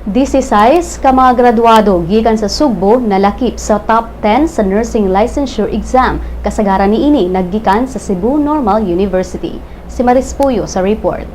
16 ka mga graduado gikan sa Sugbo nalakip sa top 10 sa nursing licensure exam. Kasagaran niini naggikan sa Cebu Normal University. Si Maris Puyo sa report.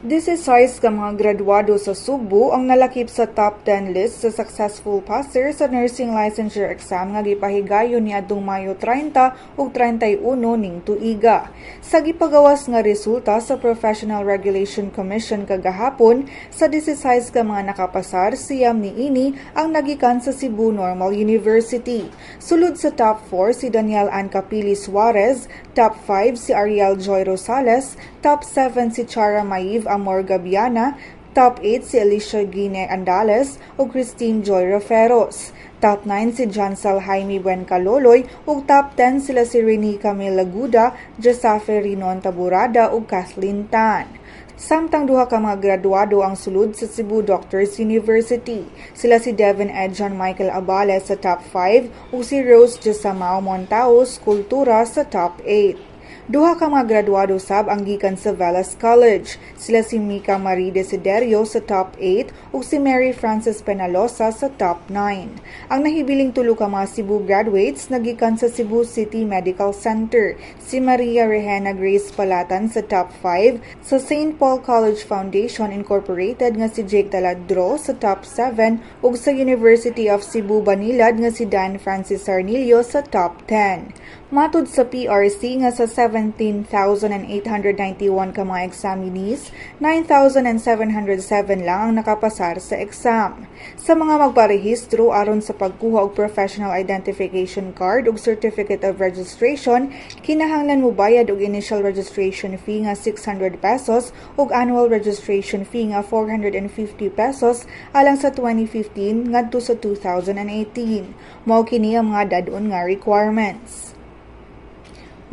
16 ka mga graduado sa Sugbo ang nalakip sa top 10 list sa successful passer sa nursing licensure exam nga gipahigayon niadtong Mayo 30 ug 31 ning tuiga. Sa gipagawas nga resulta sa Professional Regulation Commission kagahapon, sa 16 ka mga nakapasar, 9 niini ang nagikan sa Cebu Normal University. Sulod sa top 4 si Daniel Ann Capili Suarez, top 5 si Ariel Joy Rosales, top 7 si Chara Maive Amor Gabiana, top 8 si Alicia Guine Andales ug Christine Joy Roferos. Top 9 si Jansel Jaime Buencaloloy ug top 10 sila si Rene Camille Laguda, Josefe Rinon Taburada ug Kathleen Tan. Samtang duha ka mga graduado ang sulod sa Cebu Doctors University. Sila si Devin Edjon Michael Abales sa top 5 ug si Rose Josamao Montaos Kultura sa top 8. Duha ka mga graduado sab ang gikan sa Velas College. Sila si Mika Marie Desiderio sa top 8 ug si Mary Frances Penalosa sa top 9. Ang nahibiling tulo ka mga Cebu graduates nagikan sa Cebu City Medical Center. Si Maria Rehena Grace Palatan sa top 5, sa St. Paul College Foundation Incorporated nga si Jake Taladro sa top 7 ug sa University of Cebu Banilad nga si Dan Francis Sarnillo sa top 10. Matud sa PRC nga sa 17,891 ka mga examinees, 9,707 lang ang nakapasar sa exam. Sa mga magparehistro aron sa pagkuha og Professional Identification Card ug Certificate of Registration, kinahanglan mobayad og initial registration fee nga 600 pesos ug annual registration fee nga 450 pesos alang sa 2015 ngadto sa 2018. Mao kini ang mga dad-on nga requirements.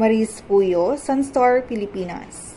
Maris Puyo, Sunstar, Pilipinas.